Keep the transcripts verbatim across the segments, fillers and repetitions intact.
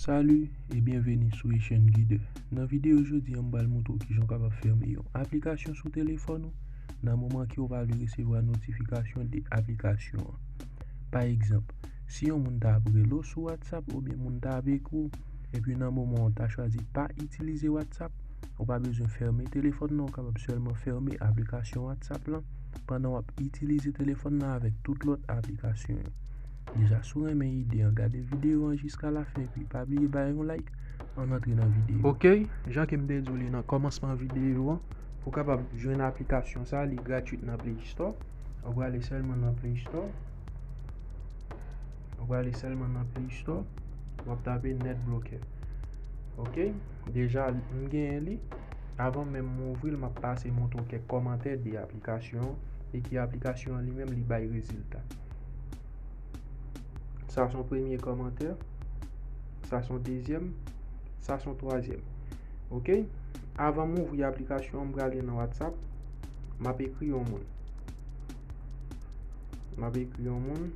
Salut e byenveni sou Asian Guider. Nan videyo jodi a, m pral montre w kijan w kapab fèmen yon aplikasyon sou telefòn ou nan moman ke w pa vle resevwa notifikasyon de aplikasyon an. Pa egzanp, si yon moun ta ap rele w sou WhatsApp oubyen moun ta ap ekri w, epi nan moman w ta chwazi pa itilize WhatsApp, ou pa bezwen fèmen telefòn nan, ou kapab sèlman fèmen aplikasyon WhatsApp lan pandan w ap itilize telefòn nan avèk tout lòt aplikasyon yo. Deja, si w renmen ide an, gade videyo an jiska lafen, epi pa bliye bay yon like. Ann antre nan videyo. Ok, jan ke m te di w li nan kòmansman videyo an, pou w kapab jwenn aplikasyon sa, li gratwit nan Play Store. Ou prale sèlman nan Play Store. Ou prale sèlman nan Play Store. W ap tape NetBlocker. Ok, deja m genyen li. Avan menm m ouvri l, m ap pase montre w kèk kòmantè de aplikasyon an e ki aplikasyon an li menm li bay rezilta. Sa se yon premye kòmantè. Sa se yon dezyèm. Sa se yon twazyèm. Ok? Avan m ouvri aplikasyon an, m prale nan WhatsApp. M ap ekri yon moun. M ap ekri yon moun.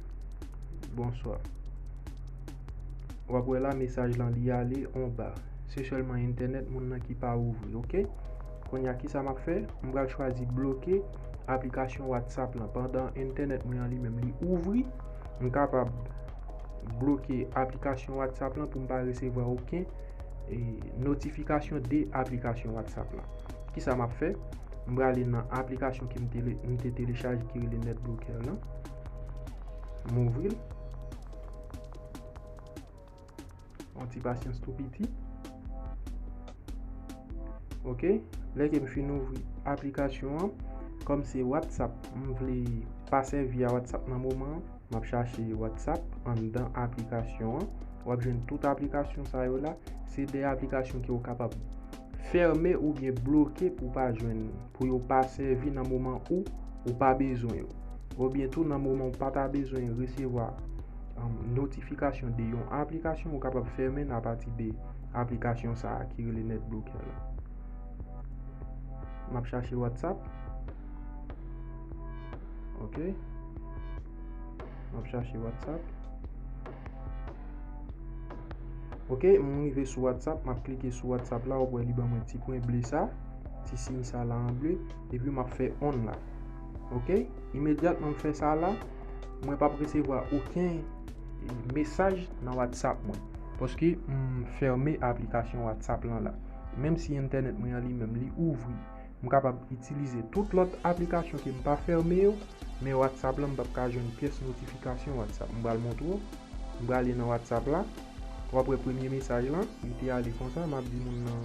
Bonswa. W ap wè la, mesaj lan li ale anba. Se sèlman entènèt moun nan ki pa ouvri, ok? Kounye a, kisa m ap fè? M pral chwazi bloke aplikasyon WhatsApp lan. Pandan entènèt mwen an li menm li ouvri, m kapab bloke aplikasyon WhatsApp lan pou m pa resevwa okenn, e, notifikasyon de aplikasyon WhatsApp lan. Kisa m ap fè? M prale nan aplikasyon ke m tele-, m te telechaje ki rele NetBlocker lan. M ouvri l. Yon ti pasyans tou piti. Ok, lè ke m fin ouvri aplikasyon an, kòm se WhatsApp, m vle pa sèvi a WhatsApp nan moman an, m ap chache WhatsApp anndan aplikasyon an. W ap jwenn tout aplikasyon sa yo la. Se de aplikasyon ke w kapab fèmen oubyen bloke pou w pa jwenn, pou yo pa sèvi nan moman ou, ou pa bezwen yo. Oubyen tou nan moman ou pa ta bezwen resevwa, um, notifikasyon de yon aplikasyon, ou kapab fèmen l apati de aplikasyon sa a ki rele NetBlocker la. M ap chache WhatsApp. Ok. M ap chache WhatsApp. Ok, m rive sou WhatsApp, m ap klike sou WhatsApp la, w ap wè li ban mwen ti pwen ble sa, ti siy sa la an ble, epi m ap fè on la. Ok, imedyatman m fè sa la, mwen p ap resevwa okenn mesaj nan WhatsApp mwen, paske m fèmen aplikasyon WhatsApp lan la. Menm si entènèt mwen an li menm li ouvri, m kapab itilize tout lòt aplikasyon ke m pa fèmen yo, men WhatsApp lan m p ap ka jwenn pyès notifikasyon WhatsApp. M pral montre w. M prale nan WhatsApp la. W ap wè premye mesaj lan, li te ale konsa, m ap di moun nan,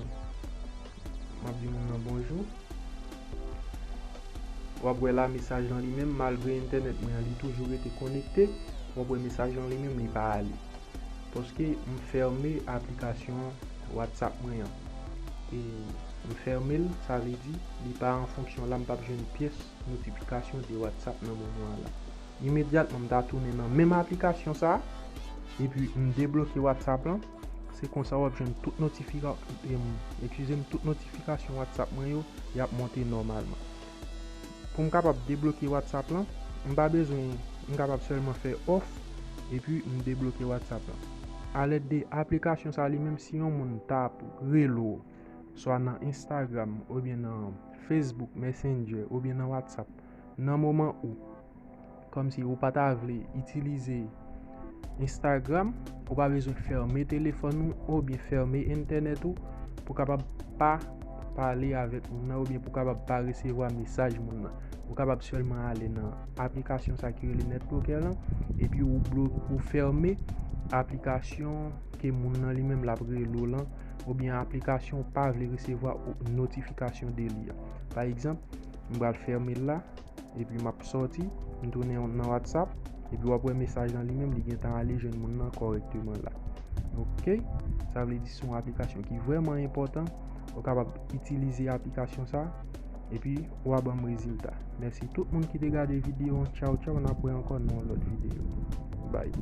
m ap di moun nan bonjou. W ap wè la mesaj lan li menm, malgre entènèt mwen an li toujou rete konekte, w ap wè mesaj lan li menm li pa ale. Paske m fèmen aplikasyon WhatsApp mwen an. E m fèmen l, sa vle di li pa an fonksyon la, m p ap jwenn pyès notifikasyon de WhatsApp nan moman an la. Imedyatman, m ta tounen nan menm aplikasyon sa a, epi m debloke WhatsApp lan. Se konsa w ap jwenn tout notifika-, em, eskize m, tout notifikasyon WhatsApp mwen yo, y ap monte nòmalman. Pou m kapab debloke WhatsApp lan, m pa bezwen, m kapab sèlman fè off, epi m debloke WhatsApp lan. Alèd de aplikasyon sa li menm, si yon moun t ap rele w, swa nan Instagram, oubyen nan Facebook Messenger, oubyen nan WhatsApp, nan moman ou, kòmsi ou pa ta vle itilize Instagram, ou pa bezwen fèmen telefòn ou oubyen fèmen entènèt ou pou kapab pa pale avèk moun nan oubyen pou kapab pa resevwa mesaj moun nan. Ou kapab sèlman ale nan aplikasyon sa ki rele NetBlocker lan, epi ou blo-, ou fèmen aplikasyon ke moun nan li menm l ap rele w lan, oubyen aplikasyon ou pa vle resevwa o-, notifikasyon de li a. Pa egzanp, m pral fèmen l la, epi m ap sòti, m tounen nan WhatsApp, epi w ap wè mesaj lan li menm, li gentan ale jwenn moun nan kòrèkteman la. Ok, sa vle di se yon aplikasyon ki vrèman enpòtan, ou kapab itilize aplikasyon sa, epi w a ban m rezilta. Mèsi tout moun ki te gade videyo an, tchaw tchaw, n ap wè ankò nan yon lòt videyo. Bye.